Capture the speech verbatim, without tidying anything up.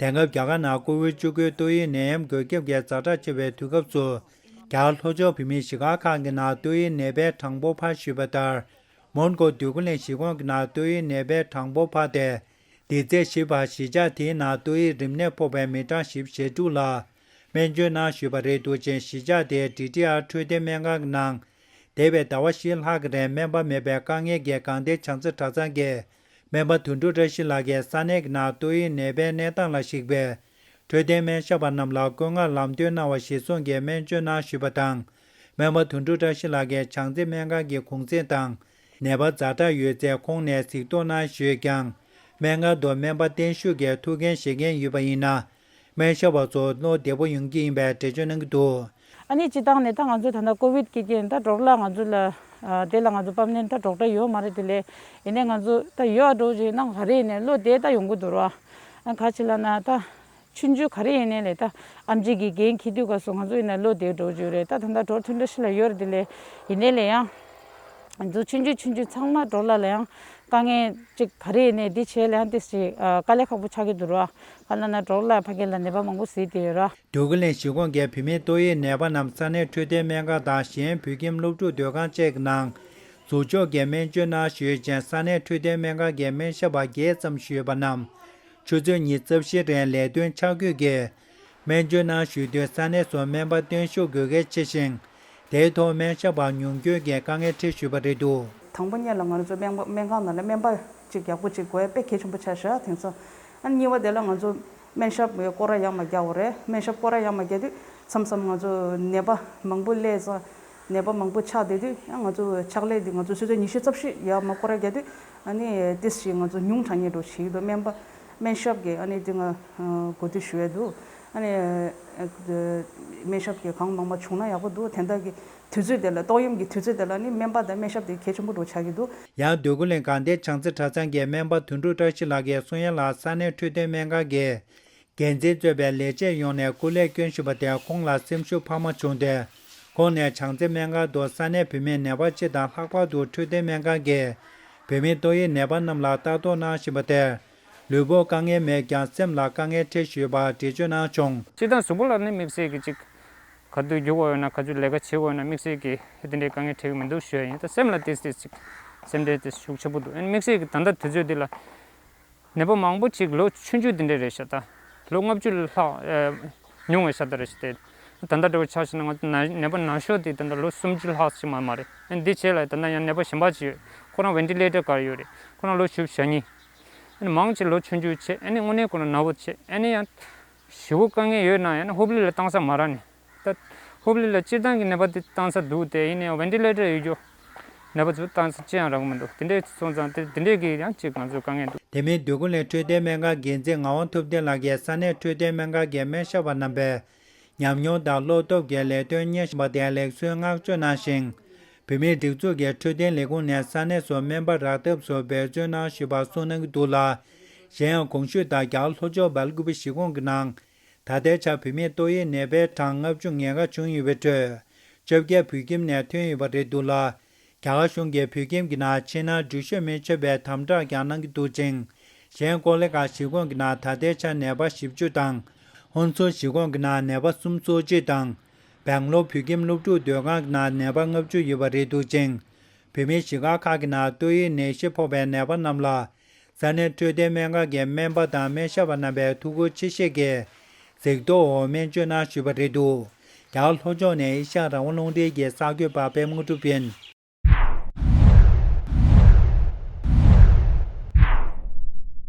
དེང་སྐབས་རྒྱ་གར་ནང་ཀོ་ཝིཌ་བཅུ་དགུ་ཏོག་དབྱིབས་ནད་ཡམས་འགོས་ཁྱབ་ཀྱི་ཛ་དྲག་ཆེ་བའི་དུས་སྐབས་སུ། རྒྱ་གར་ལྷོ་ཕྱོགས་བོད་མིའི་གཞིས་སྒར་ཁག་གི་ནང་ཏོག་དབྱིབས་ནད་པའི་གྲངས་འབོར་ཕར་ཞུས་པ་ལྟར། མོན་གྷོ་འདོད་རྒུ་གླིང་གཞིས་ཁོངས་ཀྱི་ནང་ཏོག་དབྱིབས་ནད་པའི་གྲངས་འབོར་འཕར་ཏེ། འདི་ཚེས་བཞི་བར་གཞིས་ཆགས་དེའི་ནང་ཏོག་དབྱིབས་རིམས་ནད་ཕོག་པའི་མི་གྲངས་བཞི་བཅུ་ཞེ་དྲུག་ལ་སྨན་བཅོས་གནང་ཞུས་པ་རེད་འདུག་ཅིང་། གཞིས་ཆགས་དེའི་ཌི་ཊི་ཨར་འཕྲོད་བསྟེན་སྨན་ཁང་གི་ནང་། འདས་པའི་ཟླ་བ་བཞི་ལྷག་གི་རིང་སྨན་པ་མེད་པའི་དཀའ་ངལ་གྱིས་དགའ་ལྡན་བྱང་རྩེ་གྲྭ་ཚང་གི་སྨན་པ་དོན་གྲུབ་བཀྲ་ཤིས་ལགས་ཀྱིས་ས་གནས་ཀྱི་ནང་ཏོག་དབྱིབས་ནད་པའི་གནས་སྟངས་ལ་གཞིགས་པའི་འཕྲོད་བསྟེན་སྨན་ཞབས་པ་རྣམས་ལ་བཀོད་མངགས་ལམ་སྟོན་གནང་བ་གཞིར་བཟུང་གིས་སྨན་བཅོས་གནང་ཞུས་པ་དང་། སྨན་པ་དོན་གྲུབ་བཀྲ་ཤིས་ལགས་ཀྱིས་བྱང་རྩེ་སྨན་ཁང་གི་གུང་སེང་དང་། ནད་པ་ཛ་དྲག་ཡོད་ཚེ་ཁོང་ནས་གཟིགས་རྟོག་གནང་ཞུས་ཀྱང་། སྨན་ཁང་དུ་སྨན་པ་བརྟན་བཞུགས་ཀྱི་ཐུགས་འགན་བཞེས་མཁན་ཡོད་པ་ཡིན་ན། སྨན་ཞབས་པ་ཚོ་བློ་བདེ་པོ་ཡོང་གི་ཡིན་པའི་འགྲེལ་བརྗོད་གནང་གི་འདུག། ཨ་ནི་སྤྱིར་བཏང་ནས་ད་ང་ཚོ་ད་ལྟ་ཀོ་ཝིཌ་ཀྱི་རྐྱེན་ད་ཌོག་ཊར་ལ་ང་ཚོ་ལ་ཨ་དེ་ལ་ང་ཚོ་པར་མ་ནེན་ཊི་ད་ཌོག་ཊར་ཡོད་མ་རེད། དེ་ལས་ཡིན་ནའི་ང་ཚོ་ད་ཡོད་འགྲོ་ཅིག་ནང་ག་རེ་ཡིན་ནའི་བློ་བདེ་ད་ཡོང་གི་འདུག་ར། ཨ་ག་ཅི་ལབ་ན་ད་ཆུང་ཆུང་ག་རེ་ཡིན་ནའི་ལས་ད་ཨེམ་ཆི་གི་འགན་འཁྱེར་དུས་སྐབས་སུ་ང་ཚོ་ཡིན་ནའི་བློ་བདེ་འགྲོ་ཅིག་རེད། ད་ད་ལྟ་ཌོག་ཊར་མཐུན་སྒྲིལ་ཞིག་ལ་ཡོད་རེད། དེ་ལས་ཡིན་ནའི་ལས་ཡང་ང་ཚོ་ཆུང་ཆུང་ཆུང་ཆུང་ཚང་མ་ཌོག་ཊར་ལ་ཡང་དཀའ་ངལ་ཅིག་ག་རེ་ཡིན་ནའི་འདི་བྱས་ལ་ཡང་ཏིས་ཅིག་ཨ་དཀའ་ལས་ཁག་པོ་ཆགས་ཀྱི་འདུག་ར། ག་ལབ་ན་ཌོག་ཊར་ལ་ཕ་གི་ལ་ནད་པ་མང་པོ་གཟིགས་བསྡད་ཡོད་ར། འདོད་རྒུ་གླིང་གཞིས་ཁོངས་ཀྱི་བུད་མེད་ཏོག་དབྱིབས་ནད་པ་རྣམས་ས་གནས་འཕྲོད་བསྟེན་སྨན་ཁང་དང་གཞན་བོད་ཁྱིམ་སློབ་ཕྲུག་སྡོད་ཁང་བཅས་ཀྱི་ནང་ཟུར་འཇོག་གིས་སྨན་བཅོས་གནང་ཞུས་ཤིང་། ས་གནས་འཕྲོད་བསྟེན་སྨན་ཁང་གི་སྨན་ཞབས་པ་བརྒྱད་ཙམ་ཞུས་པ་རྣམས་ཆུ་ཚོད་ཉི་ཤུ་རྩ་བཞིའི་རིང་ལས་དོན་འཆར་འགོད་ཀྱིས་སྨན་བཅོས་གནང་ཞུས་དུས། ས་གནས་སུ་སྨན་པ་བརྟན་བཞུགས་དགོས་གལ་ཆེ་ཞིང་། དེའི་ཐོག་སྨན་ཞབས་པ་ཉུང་སྐྱོན་གྱི་དཀའ་ངལ་འཕྲད་ཞུས་པ་རེད་འདུག། དང་པོ་ཉིད་ལ་ང་ཚོ་སྨན་པ་སྨན་ཁང་ནང་ལ་སྨན་པ་གཅིག་ཡག་པོ་གཅིག་དགོས་ཡ་དཔེ་གལ་ཆེན་པོ་ཆགས་ཤག། དེང་སང་ཨ་ནི་གཉིས་པ་དེ་ལ་ང་ཚོ་སྨན་ཞབས་སྐོར་ར་ཡང་མ་རྒྱག་པ་རེད། སྨན་ཞབས་སྐོར་ར་ཡང་མ་རྒྱག་དུས་མཚམས་མཚམས་ང་ཚོ་ནད་པ་མང་པོ་སླེབས་ཙང་། ནད་པ་མང་པོ་ཆགས་བསྡད་དུས་ཡང་ང་ཚོ་ཕྱག་ལས་འདི་ང་ཚོ་ཆུ་ཚོད་ཉི་ཤུ་རྩ་བཞི་ཡར་མར་སྐོར་ར་རྒྱག་དུས་ཨ་ནི་ཏིས་ཞིག་ང་ཚོ་ཉུང་དྲགས་ཉེ་འགྲོ་བྱེད་ཀྱི་འདུག། སྨན་པ་སྨན་ཞབས་ཀྱི་ཨ་ནི་འདི་ང་གོ་སྒྲིག་ཞུ་ཡས་འདུག། ཨ་ནི་སྨན་ཞབས་ཀྱི་གང་མང་མང་བྱུང་ན་ཡག་པོ་འདུག། དེ་འདྲ་གི་དུས་ཚོད་དེ་ལ་ཏོག་དབྱིབས་ཀྱི་དུས་ཚོད་དེ་ལ་ནི་སྨན་པ་དང་སྨན་ཞབས་དེ་གལ་ཆེན་པོ་འགྲོ་ཆགས་ཀྱི་འདུག། ཡང་འདོད་རྒུ་གླིང་དགའ་ལྡན་བྱང་རྩེ་གྲྭ་ཚང་གི་སྨན་པ་དོན་གྲུབ་བཀྲ་ཤིས་ལགས་ཀྱིས་གསུང་ཡ་ལ། ས་གནས་འཕྲོད་བསྟེན་སྨན་ཁང་གི་འགན་འཛིན་གཙོས་པའི་ལས་བྱེད་ཡོངས་ནས་སྐུ་ལས་བསྐྱོན་བཞིན་པ་དེ་ཁོང་ལ་སེམས་ཤུགས་འཕར་མ་བྱུང་སྟེ། ཁོང་ནས་བྱང་རྩེ་སྨན་ཁང་དུ་ས་གནས་བུད་མེད་ནད་པ་སྤྱི་དང་། ལྷག་པར་དུ་འཕྲོད་བསྟེན་སྨན་ཁང་གིས་བུད་མེད་ཏོག་དབྱིབས་ནད་པ་རྣམས་ལ་ལྟ་རྟོག་གནང་བཞིན་པ་དེར། ལུས་པོར་དཀའ་ངལ་མེད་ཀྱང་སེམས་ལ་དཀའ་ངལ་འཕྲད་བཞིན་པ་འགྲེལ་བརྗོད་གནང་བྱུང་། སྤྱིར་བཏང་གཟུགས་པོ་ལ་ནི་དམིགས་བསལ་གྱི་ཅིག་ག་དུས་རྒྱུག་དགོས་ཡོད་ན། ག་དུས་ལས་ཀ་བྱེད་དགོས་ཡོད་ན། དམིགས་བསལ་གྱི་དེ་འདྲའི་དཀའ་ངལ་འཕྲད་ཀྱི་མི་འདུག་ཞུ་ཡ་ཡིན། ད་སེམས་ལ་ཏིས་ཏིས་ཅིག་སེམས་ཁྲལ་ཏིས་ཤུགས་ཆེ་པོ་འདུག། ཨ་ནི་དམིགས་བསལ་གྱི་ད་ལྟ་དུས་ཚོད་འདི་ལ་ནད་པ་མང་པོ་ཅིག་ལོ་ཆུང་ཆུང་དེ་འདྲ་རེད་ཤག། ད་ལོ་ལྔ་བཅུ་ལྷག་ཨ་ཉུང་བའི་ཤ་སྟག་རེད་ཤག། དེ་ད་ལྟ་འདྲ་བོ་ཆ་བཞག་ན་ང་ཚོ་ན་ནད་པ་ན་ཤོས་དེ་ད་ལྟ་ལོ་སུམ་ཅུ་ལྷག་ཅིག་མ་མ་རེད། ཨ་ནི་འདི་བྱས་ལ་ད་ལྟ་ཡང་ནད་པ་གཞན་པ་ཅིག་ཡོད། ཁོ་རང་ཝེན་ཊི་ལེ་ཊར་སྒང་ཡོད་རེད། ཁོ་རང་ལོ་བཞི་བཅུ་ཞེ་གཉིས། ཨ་ནི་མང་ཆེ་ལོ་ཆུང་ཆུང་བྱས། ཨ་ནི་དངོས་གནས་ཁོ་རང་ན་བོ་བྱས། ཨ་ནི་ཡང་ཞེ་པོ་དཀའ་ངལ་ཡོད་ན་ཡང་ན་ཧོབ་ལི་ལ་བཏང་ས་མ་རག་ནས། ད་ཧོབ་ལི་ལ་སྤྱིར་བཏང་གི་ནད་པ་དེ་བཏང་ས་འདུག། དེ་ཡིན་ནའང་ཝེན་ཊི་ལེ་ཊར་ཡོད་རྒྱུ་ནད་པ་ཚོ་བཏང་ས་ཅི་ཡང་རག་གི་མི་འདུག། དེ་འདྲའི་སོང་ཙང་དེ་དེ་འདྲའི་གི་ཡང་ཅིག་ང་ཚོ་དཀའ་ངལ་འདུག། དེ་མིན་འདོད་རྒུ་གླིང་འཕྲོད་བསྟེན་སྨན་ཁང་འགན་འཛིན་ངག་དབང་ཐུབ་བསྟན་ལགས་ཀྱིས་ས་གནས་འཕྲོད་བསྟེན་སྨན་ཁང་གི་སྨན་ཞབས་པ་རྣམ་པས་ཉམས་མྱོང་དང་བློ་སྟོབས་ཀྱིས་ལས་དོན་གཉེར་བཞིན་པ་དེར་ལེགས་གསོལ་བསྔགས་བརྗོད་གནང་ཞིང་། བོད་མིའི་སྒྲིག་འཛུགས་ཀྱི་འཕྲོད་བསྟེན་ལས་ཁུངས་ནས་ས་གནས་སུ་སྨན་པ་རག་ཐབས་སུ་འབད་བརྩོན་གནང་བཞིན་པ་གསུངས་གནང་གི་འདུག་ལ། གཞན་ཡང་གོང་ཞུས་ལྟར་རྒྱ་གར་ལྷོ་ཕྱོགས་སྦེལ་ཀུ་པེ་གཞིས་ཁོངས་ཀྱི་ནང་། ད་ལྟའི་ཆར་བོད་མིའི་ཏོག་དབྱིབས་ནད་པའི་གྲངས་ལྔ་བཅུ་ང་ལྔ་བྱུང་ཡོད་པའི་ཁྲོད། བཅོ་བརྒྱད་བོད་ཁྱིམ་ནས་ཐོན་ཡོད་པ་རེད་འདུག་ལ། རྒྱ་གར་གཞུང་གིས་བོད་ཁྱིམ་གྱི་ནང་ཕྱི་ནང་འགྲུལ་བཞུད་མི་ཆོག་པའི་དམ་དྲག་ཀྱང་གནང་གི་འདུག་ཅིང་། གཞན་ཀོ་ལི་གྷལ་གཞིས་ཁོངས་ཀྱི་ནང་ད་ལྟའི་ཆར་ནད་པ་བཞི་བཅུ་དང་། ཧོན་སུར་གཞིས་ཁོངས་ཀྱི་ནང་ནད་པ་སུམ་ཅུ་སོ་གཅིག་དང་། སྦེང་ལོར་བོད་ཁྱིམ་སློབ་ཕྲུག་སྡོད་ཁང་གི་ནང་ནད་པ་ལྔ་བཅུ་ཡོད་པ་རེད་འདུག་ཅིང་། བོད་མིའི་གཞིས་སྒར་ཁག་གི་ནང་ཏོག་དབྱིབས་ནད་གཞི་ཕོག་པའི་ནད་པ་རྣམས་ལ། ས་གནས་འཕྲོད་བསྟེན་སྨན་ཁང་གི་སྨན་པ་དང་སྨན་ཞབས་པ་རྣམ་པས་ཐུགས་ཁུར་ཆེ་བཞེས་ཀྱིས་གཟིགས་རྟོག་འོག་སྨན་བཅོས་གནང་ཞུས་པ་རེད་འདུག། རྒྱ་གར་ལྷོ་ཕྱོགས་ནས་ཨེ་ཤ་ཡ་རང་དབང་རླུང་འཕྲིན་གྱི་གསར་འགོད་པ་པད་མ་དངོས་གྲུབ་ཡིན།